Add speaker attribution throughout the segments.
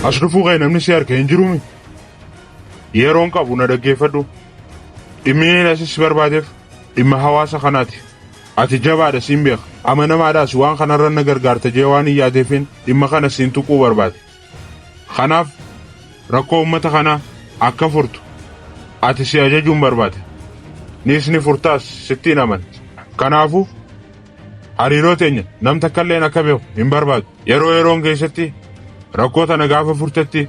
Speaker 1: As dhufuu kee namni si arge hin jiruumi. Yeroon qabu na dhaggeeffadhu. Dhimmi inni asis si barbaadeef dhimma hawaasa kanaati. Ati jabaadha siin beeka. Amanamaadhaas waan kanarra na gargaarta jee waan hin yaadeefin dhimma kana siin tuquu barbaade. Kanaaf rakkoo uummata kanaa akka furtu ati si ajajuun barbaade. Niis ni furtaas sittiin amana. Kanaafuu hariiroo teenya nam takkalleen akka beeku hin barbaadu. Yeroo yeroon keessatti rakkoo tana gaafa furtetti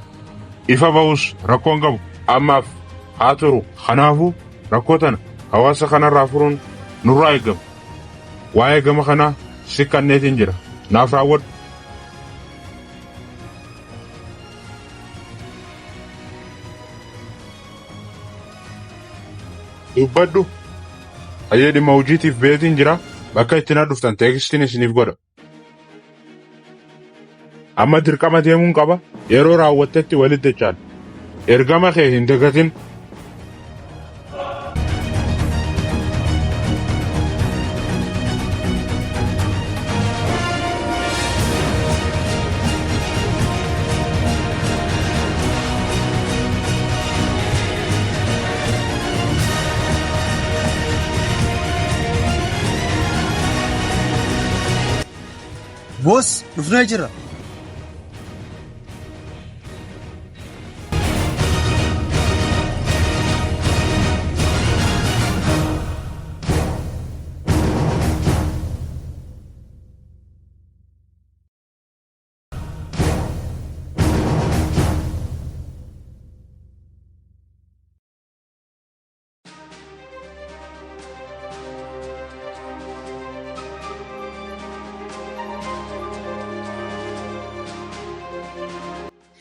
Speaker 1: ifa bahus rakkoon qabu ammaaf haa turu. Kanaafuu rakkoo tana hawaasa kanarraa furuun nurraa eegama. Waa'ee gama kanaa si kanneetiin jira. Naaf raawwadhu. Dubbadhu. Hayyee dhimma hojiitiif beetiin jira. Bakka itti na dhuftan teekstiin isiniif godha. Amma dirqama deemuun qaba. Yeroo raawwattetti walitti dachaan. Ergama kee hin dagatin.
Speaker 2: Boss dhufnee jirra.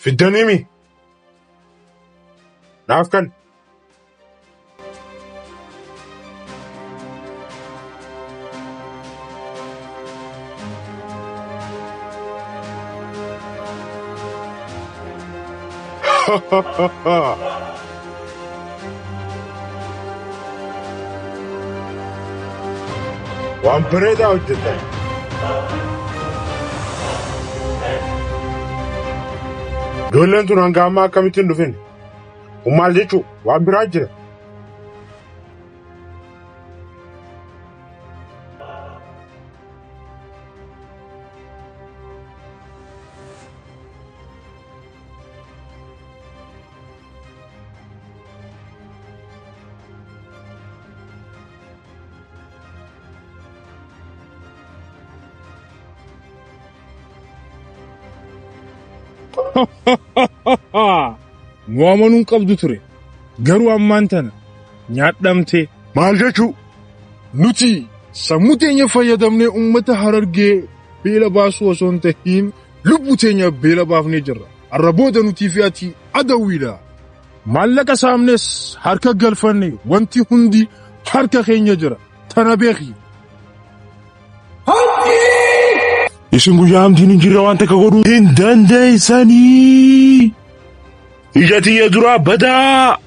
Speaker 1: Fiddaniimi. Naaf kan. Waan bareedaa hojjetan. Ijoolleen tun hanga ammaa akkamitti hin dhufin? Kun maal jechuu? Waan biraa jira.
Speaker 3: Nu amanuu hin qabdu ture. Garuu ammaan tana nyaadhamtee.
Speaker 1: Maal jechuu?
Speaker 3: Nuti sammuu teenya fayyadamnee uummata Harargee beela baasuu osoo hin tahiin lubbuu teenya beela baafnee jirra. Har'a booda nutii fi ati adawwiidha. Maallaqa saamnes harka galfanne wanti hundi harka keenya jira. Tana beeki.
Speaker 1: Isin guyyaa hamtiin hin jirre waan takka godhuu hin dandeessanii. Ija tiyya duraa badaa.